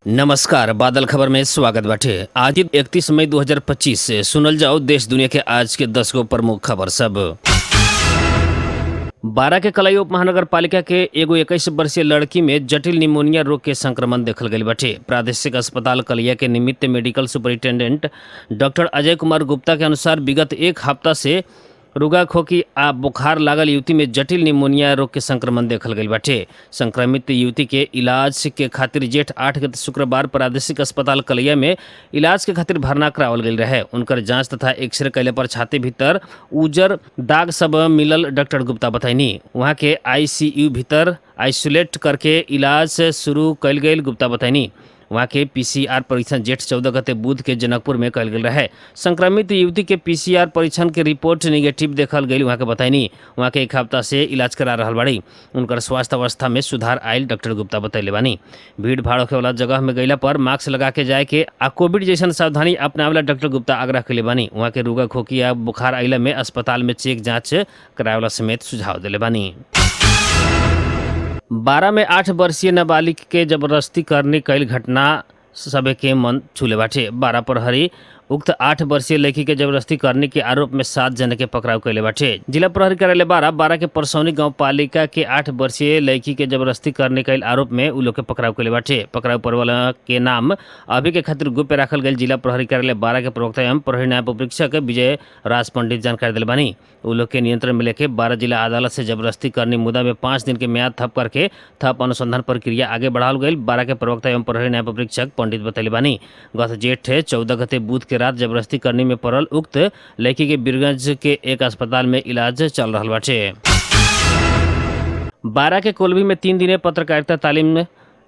नमस्कार, बादल खबर में स्वागत बाटे। आज 31 मई 2025 से सुनल जाओ देश दुनिया के आज के 10 गो प्रमुख खबर सब। बारा के कलाई उप महानगर पालिका के एगो 21 वर्षीय लड़की में जटिल निमोनिया रोग के संक्रमण देखल गई बाटे। प्रादेशिक अस्पताल कलिया के निमित्त medical superintendent doctor Ajay Kumar Gupta के अनुसार विगत एक हफ्ता से रुगा खोकी आ बुखार लागल युवती में जटिल निमोनिया रोग के संक्रमण देखल गई बाटे। संक्रमित युवती के इलाज के खातिर जेठ 8 गते शुक्रवार प्रादेशिक अस्पताल कलिया में इलाज के खातिर भर्ना करावल गेल रहे। उनकर जांच तथा एक्सरे कैले पर छाती भीतर उजर दाग सब मिलल डॉक्टर गुप्ता बतैनी। वहाँ के आईसीयू भीतर आइसोलेट करके इलाज शुरू कैल गेल गुप्ता बतैनी। वहाँ के पीसीआर परीक्षण जेठ 14 गते बुध के जनकपुर में कल गेल रहे। संक्रमित युवती के पीसीआर परीक्षण के रिपोर्ट निगेटिव देखल गई वहाँ के बतैनी। वहाँ के एक हफ्ता से इलाज करा रहल बाड़ी। उनकर स्वास्थ्य अवस्था में सुधार आयल डॉक्टर गुप्ता बतैले बानी। भीड़ भाड़ होखे वाला जगह में गईला पर मास्क लगा के जाए के आ कोविड जैसन सावधानी अपनावेला डॉक्टर गुप्ता आग्रह कैले बानी। वहाँ के रुगा खोकी आ बुखार अइला में अस्पताल में चेक जांच करावेला समेत सुझाव दिले बानी। 12 में 8 वर्षीय नाबालिग के जबरदस्ती करने कैल घटना सबे के मन छूले बाटे। 12 प्रहरी उक्त 8 वर्षीय लड़की के जबरदस्ती करने के आरोप में 7 जन के पकड़ाव कैले बाटे। जिला प्रहरी कार्यालय 12 बारह के परसौनी गांव पालिका के 8 वर्षीय लड़की के जबरदस्ती करने के आरोप में उ लोग के पकड़ाव कैले बाटे। पकड़ाव पर वाला के नाम अभी के खातिर गुप्त राखल गई जिला प्रहरी कार्यालय 12 के प्रवक्ता एवं प्रहरी नायब उपरीक्षक विजय राज पंडित जानकारी दिल बानी। उ लोग के नियंत्रण में लेके 12 जिला अदालत से जबरदस्ती करने मुद्दा में 5 दिन के म्याद थप करके थप अनुसंधान प्रक्रिया आगे बढ़ावल गई 12 के प्रवक्ता एवं प्रहरी नायब उपरीक्षक पंडित बतैले बानी। गत जेठ 14 गते बुध के रात जबरदस्ती करने में पड़ल उक्त लड़की के बीरगंज के एक अस्पताल में इलाज चल रहा बाटे। 12 के कोलवी में 3 दिने पत्रकारिता तालीम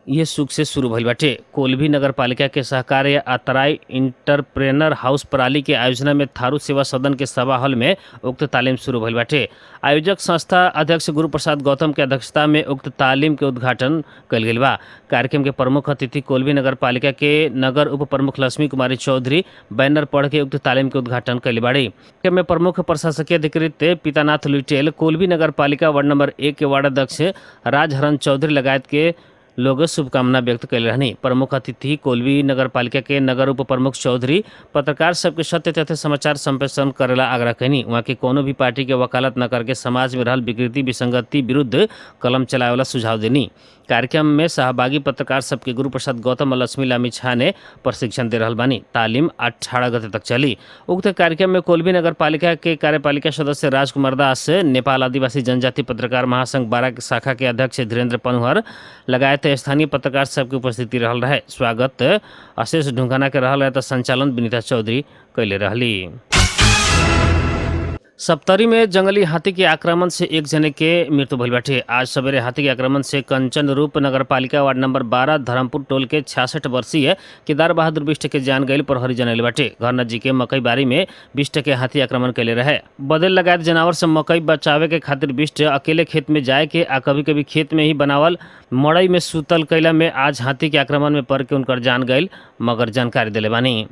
ये सुख से शुरू भइल बाटे। कोलभी नगर पालिका के सहकार्य आ तराई इंटरप्रेनर हाउस प्रणाली के आयोजना में थारू सेवा सदन के सभा हॉल में उक्त तालीम शुरू भइल बाटे। आयोजक संस्था अध्यक्ष गुरु प्रसाद गौतम के अध्यक्षता में उक्त तालीम के उद्घाटन कयल गेल बा। कार्यक्रम के प्रमुख अतिथि कोलभी नगर पालिका के नगर उप प्रमुख लक्ष्मी कुमारी चौधरी बैनर पढ़ के उक्त तालीम के उद्घाटन कैले बाड़ी। कार्यक्रम में प्रमुख प्रशासकीय अधिकृत पितानाथ लुटेल, कोलभी नगर पालिका वार्ड नंबर 1 के वार्ड अध्यक्ष राजहरन चौधरी लगायत के लोग शुभकामना व्यक्त कैले रहनी। प्रमुख अतिथि कोलवी नगर पालिका के नगर उप प्रमुख चौधरी पत्रकार सबके सत्य तथ्य समाचार संप्रेषण करेला आग्रह कैनी। वहाँ के कोनो भी पार्टी के वकालत न करके समाज में रहल विकृति विसंगति विरुद्ध कलम चलावेला सुझाव देनी। कार्यक्रम में सहभागी पत्रकार सबके गुरु प्रसाद गौतम और लक्ष्मी लामी ने प्रशिक्षण दे रहल बानी। तालीम 18 गते तक चली। उक्त कार्यक्रम में कोलवी नगर पालिका के कार्यपालिका सदस्य राजकुमार दास, नेपाल आदिवासी जनजाति पत्रकार महासंघ 12 शाखा के अध्यक्ष धीरेन्द्र पनुहर लगायत स्थानीय पत्रकार सबके उपस्थिति रहल रहे। स्वागत अशेष ढुंगाना के रहल रहे त संचालन विनीता चौधरी कैले रहली। सप्तरी में जंगली हाथी के आक्रमण से एक जने के मृत्यु भइल बाटे। आज सवेरे हाथी के आक्रमण से कंचन रूप नगरपालिका वार्ड नंबर 12 धर्मपुर टोल के 66 वर्षीय केदार बहादुर बिष्ट के जान गईल प्रहरी जनैले बाटे। घर नजीक के मकई बारी में बिष्ट के हाथी आक्रमण कैले रहे। बदल लगायत जानवर से मकई बचावे के खातिर बिष्ट अकेले खेत में जाए के आ कभी कभी खेत में ही बनावल मड़ई में सुतल कैला में आज हाथी के आक्रमण में पड़ के उनकर जान गईल मगर जानकारी दिले बानी।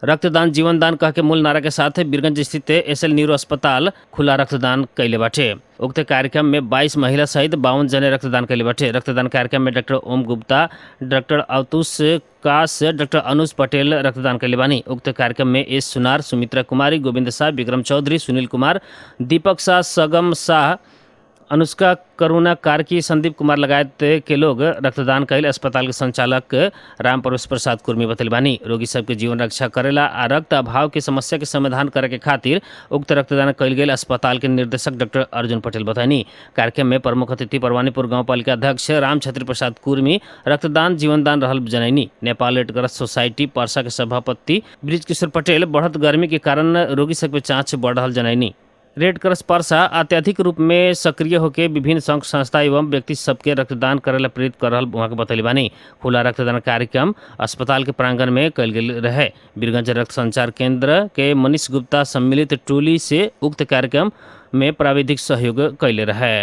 रक्तदान जीवनदान कह के मूल नारा के साथ बीरगंज स्थित एसएल न्यूरो अस्पताल खुला रक्तदान कैले बाटे। उक्त कार्यक्रम में 22 महिला सहित 52 जने रक्तदान कैले बाटे। रक्तदान कार्यक्रम में डॉक्टर ओम गुप्ता, डॉक्टर अवतुष कास, डॉक्टर अनुज पटेल रक्तदान कैले बानी। उक्त कार्यक्रम में एस सुनार, सुमित्रा कुमारी, गोविंद शाह, विक्रम चौधरी, सुनील कुमार, दीपक शाह, सगम शाह, अनुष्का करुणा कार्की, संदीप कुमार लगायत के लोग रक्तदान कैल अस्पताल के संचालक राम परवेश प्रसाद कुर्मी बतैले बानी। रोगी सबके जीवन रक्षा करेला आ रक्त अभाव के समस्या के समाधान करे के खातिर उक्त रक्तदान कैल गेल अस्पताल के निर्देशक डॉक्टर अर्जुन पटेल बतैनी। कार्यक्रम में प्रमुख अतिथि परवानीपुर गाउँपालिका अध्यक्ष राम छत्री प्रसाद कुर्मी रक्तदान जीवनदान रहल जनैनी। Nepal Red Cross Society Parsa के सभापति ब्रिज किशोर पटेल बढ़त गर्मी के कारण रोगी सबके चाँच बढ़ रहल जनैनी। रेड क्रॉस पर्सा अत्यधिक रूप में सक्रिय होकर विभिन्न संघ संस्था एवं व्यक्ति सबके रक्तदान करेला प्रेरित कर रहल वहाँ के बतैले बानी। खुला रक्तदान कार्यक्रम अस्पताल के प्रांगण में कयल गेल रहे। बीरगंज रक्त संचार केंद्र के मनीष गुप्ता सम्मिलित टोली से उक्त कार्यक्रम में प्राविधिक सहयोग कैले रहे।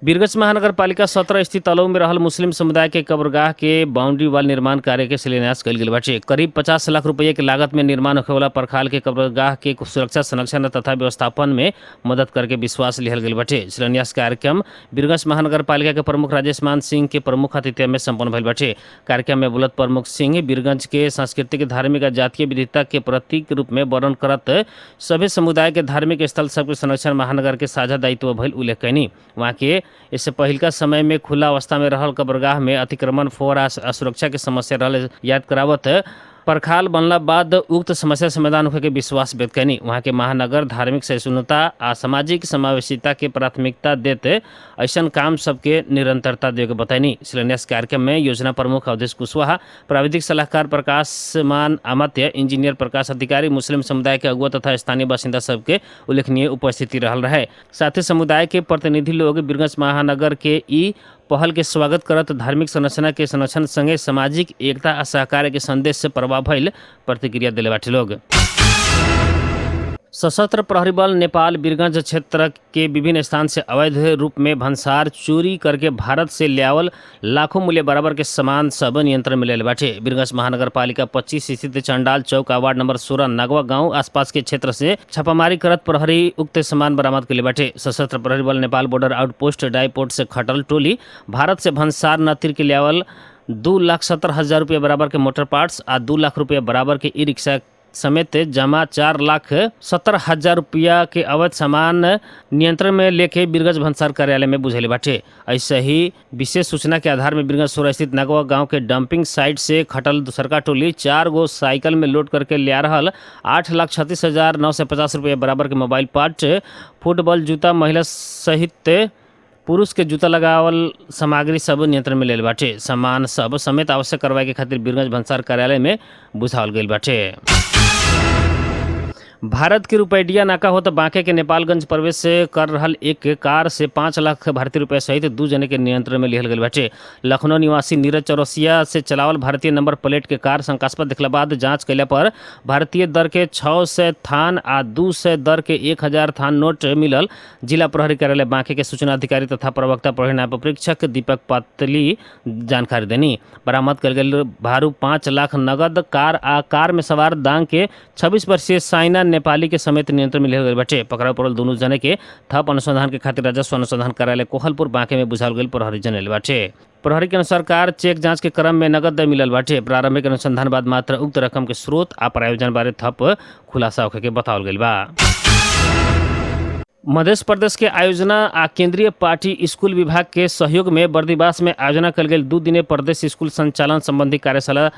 बीरगंज महानगरपालिका 17 स्थित तलौ में रहल मुस्लिम समुदाय के कब्रगाह के बाउंड्री वाल निर्माण कार्य के शिलान्यास कयल गेल बाटे। करीब 50 लाख रुपये के लागत में निर्माण होखेवाला परखाल के कब्रगाह के सुरक्षा, संरक्षण तथा व्यवस्थापन में मदद करके विश्वास लिहल गेल बाटे। शिलान्यास कार्यक्रम बीरगंज महानगरपालिका के प्रमुख राजेश मान सिंह के प्रमुख आतिथ्य में सम्पन्न भइल बाटे। कार्यक्रम में बोलत प्रमुख सिंह बीरगंज के सांस्कृतिक, धार्मिक आ जातीय विविधता के प्रतीक रूप में वर्णन करत सभी समुदाय के धार्मिक स्थल सबके संरक्षण महानगर के साझा दायित्व भइल उल्लेख कैनी। वहाँ के इससे पहिलका समय में खुला अवस्था में रहल कब्रगाह में अतिक्रमण, फोहर आ असुरक्षा के समस्या रहल याद करावत परखाल बनला बाद उक्त समस्या समाधान होखे के विश्वास व्यक्त कैनी। वहाँ के महानगर धार्मिक सहिष्णुता आ सामाजिक समावेशिता के प्राथमिकता देते ऐसन काम सबके निरंतरता देवे के बतैनी। शिलान्यास कार्यक्रम में योजना प्रमुख अवधेश कुशवाहा, प्राविधिक सलाहकार प्रकाश मान अमात्य, इंजीनियर प्रकाश अधिकारी, मुस्लिम समुदाय के अगुआ तथा स्थानीय बासिंदा सबके उल्लेखनीय उपस्थिति रहल रहे। साथ ही समुदाय के प्रतिनिधि लोग बीरगंज महानगर के ई पहल के स्वागत करत धार्मिक संरचना के संरक्षण संगे सामाजिक एकता आ सहकार्य के संदेश से प्रभाव भइल प्रतिक्रिया दिले बाटे लोग। सशस्त्र प्रहरी बल नेपाल बीरगंज क्षेत्र के विभिन्न स्थान से अवैध रूप में भंसार चोरी करके भारत से लियावल लाखों मूल्य बराबर के सामान सब नियंत्रण में लेले बाटे। बीरगंज महानगरपालिका 25 स्थित चंडाल चौक वार्ड नंबर 16 नागवा गांव आसपास के क्षेत्र से छापामारी करत प्रहरी उक्त सामान बरामद कैले बाटे। सशस्त्र प्रहरी बल नेपाल बॉर्डर आउटपोस्ट डाईपोर्ट से खटल टोली भारत से भंसार न तिर के लियावल 2,70,000 रुपये बराबर के मोटर पार्ट्स आ 2 लाख रुपये बराबर के ई रिक्शा समेत जमा 4,70,000 रुपया के अवैध सामान नियंत्रण में लेके बीरगंज भंसार कार्यालय में बुझेले बाटे। ऐसे ही विशेष सूचना के आधार में बीरगंज 16 स्थित नागवा गांव के डंपिंग साइट से खटल दूसरका टोली 4 गो साइकिल में लोड करके ले रहल 8,36,950 रुपया बराबर के मोबाइल पार्ट, फुटबॉल जूता, महिला सहित पुरुष के जूता लगावल सामग्री सब नियंत्रण में लेल बाटे। सामान सब समेत आवश्यक कार्रवाई के खातिर बीरगंज भंसार कार्यालय में बुझावल गईल बाटे। भारत के रुपैडिया नाका होत बांके के नेपालगंज प्रवेश कर रहल एक कार से 5 लाख भारतीय रुपया सहित 2 जने के नियंत्रण में लिहल गेल बाटे। लखनऊ निवासी नीरज चौरसिया से चलावल भारतीय नंबर प्लेट के कार शंकास्पद देखला बाद जांच कैला पर भारतीय दर के 600 थान आ 200 दर के 1000 थान नोट मिलल जिला प्रहरी कार्यालय बांके के सूचना अधिकारी तथा प्रवक्ता प्रहरी नायब परीक्षक दीपक पातली जानकारी देनी। बरामद कल गेल भारू 5 लाख नगद कार आ कार में सवार दांग के 26 वर्षीय साइना नेपाली के समेत नियंत्रण में लिहल गइल बाटे। पकड़ाव पड़ल दुनू जने के थप अनुसंधान के खातिर राजस्व अनुसंधान कार्यालय कोहलपुर बांके में बुझावल गेल प्रहरी जनल बाटे। प्रहरी के अनुसार कार चेक जांच के क्रम में नगद मिलल बाटे। प्रारंभिक अनुसंधान बाद मात्र उक्त रकम के स्रोत आ प्रायोजन बारे थप खुलासा होखे के बतावल गइल बा। मध्य प्रदेश के आयोजना आ केंद्रीय पार्टी स्कूल विभाग के सहयोग में बर्दिवास में आयोजना कल गेल 2 दिने प्रदेश स्कूल संचालन संबंधी कार्यशाला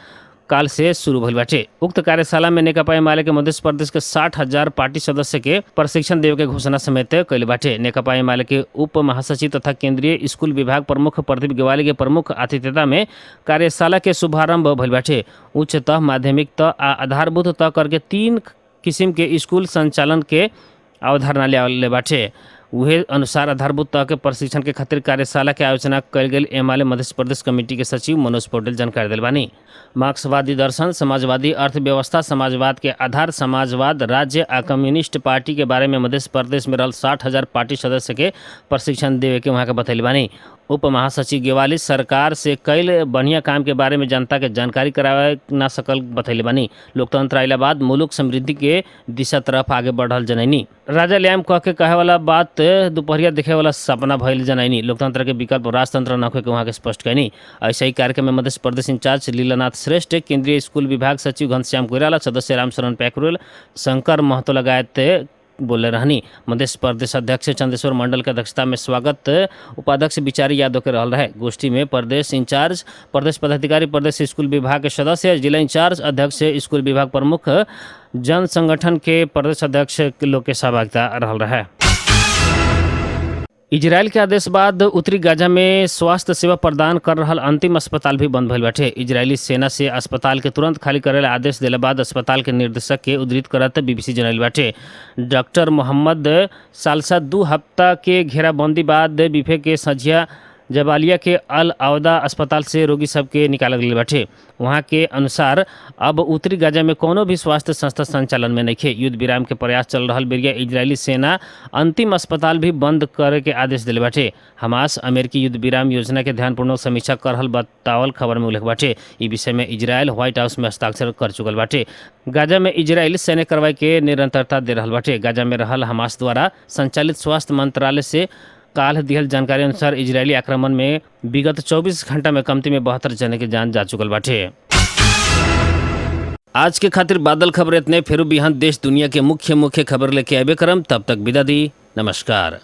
काल से शुरू भइल बाटे। उक्त कार्यशाला में नेकपा एमाले के मध्य प्रदेश के 60,000 पार्टी सदस्य के प्रशिक्षण देवे के घोषणा समेत कइल बाटे। नेकपा एमाले के उप महासचिव तथा केंद्रीय स्कूल विभाग प्रमुख प्रदीप गेवाली के प्रमुख आतिथ्यता में कार्यशाला के शुभारंभ भइल बाटे। उच्च तह, माध्यमिक तह आ आधारभूत तह करके 3 किसिम के स्कूल संचालन के अवधारणा लियावल बाटे। उहे अनुसार आधारभूत तह के प्रशिक्षण के खातिर कार्यशाला के आयोजना कयल गेल एमाले मध्य प्रदेश कमेटी के सचिव मनोज पौडेल जानकारी दिल बानी। मार्क्सवादी दर्शन, समाजवादी अर्थव्यवस्था, समाजवाद के आधार, समाजवाद राज्य आ कम्युनिस्ट पार्टी के बारे में मध्य प्रदेश में रहल 60,000 पार्टी सदस्य के प्रशिक्षण देवे के वहाँ के बतैले बानी। उप महासचिव गेवाली सरकार से कैल बढ़िया काम के बारे में जनता के जानकारी करावे ना सकल बतैले बानी। लोकतंत्र आइला बाद मुल्क समृद्धि के दिशा तरफ आगे बढ़ल जनैनी। राजा ल्याम कह के कहे वाला बात दोपहरिया देखे वाला सपना भइल जनैनी। लोकतंत्र के विकल्प राजतंत्र न होखे के वहाँ के स्पष्ट कैनी। ऐसे ही कार्यक्रम में मध्य प्रदेश इंचार्ज लीलानाथ श्रेष्ठ, केंद्रीय स्कूल विभाग सचिव घनश्याम कोइराला, सदस्य रामशरण पैकरुल, शंकर महतो लगायत बोले रहनी। मध्य प्रदेश अध्यक्ष चंद्रेश्वर मंडल के अध्यक्षता में स्वागत उपाध्यक्ष बिचारी यादव के रहल रहे। गोष्ठी में प्रदेश इंचार्ज, प्रदेश पदाधिकारी, प्रदेश स्कूल विभाग के सदस्य, जिला इंचार्ज अध्यक्ष, स्कूल विभाग प्रमुख, जन संगठन के प्रदेश अध्यक्ष लोग के सहभागिता रहल रहे। इजरायल के आदेश बाद उत्तरी गाजा में स्वास्थ्य सेवा प्रदान कर रहल अंतिम अस्पताल भी बंद भइल बाटे। इजरायली सेना से अस्पताल के तुरंत खाली करे ला आदेश देला बाद अस्पताल के निर्देशक के उद्धृत करत बीबीसी जनैल बाटे। डॉक्टर मोहम्मद सालसा 2 हफ्ता के घेराबंदी बाद बिफे के सझिया जबालिया के अल अवदा अस्पताल से रोगी सबके निकालल गेल बाटे। वहाँ के अनुसार अब उत्तरी गाजा में कोनो भी स्वास्थ्य संस्था संचालन में नइखे। युद्ध विराम के प्रयास चल रहल बेरिया इजरायली सेना अंतिम अस्पताल भी बंद करे के आदेश दिले बाटे। हमास अमेरिकी युद्ध विराम योजना के ध्यानपूर्वक समीक्षा कर रहल बतावल खबर में उल्लेख बाटे। ई विषय में इजरायल व्हाइट हाउस में हस्ताक्षर कर चुकल बाटे। गाजा में इजरायल सैन्य कार्रवाई के निरंतरता दे रहल बाटे। गाजा में रहल हमास द्वारा संचालित स्वास्थ्य मंत्रालय से काल दिहल जानकारी अनुसार इजरायली आक्रमण में विगत 24 घंटा में कमती में 72 जने के जान जा चुकल बाटे। आज के खातिर बादल खबर इतने। फिर बिहान देश दुनिया के मुख्य मुख्य खबर लेके आबे करम। तब तक विदा दी, नमस्कार।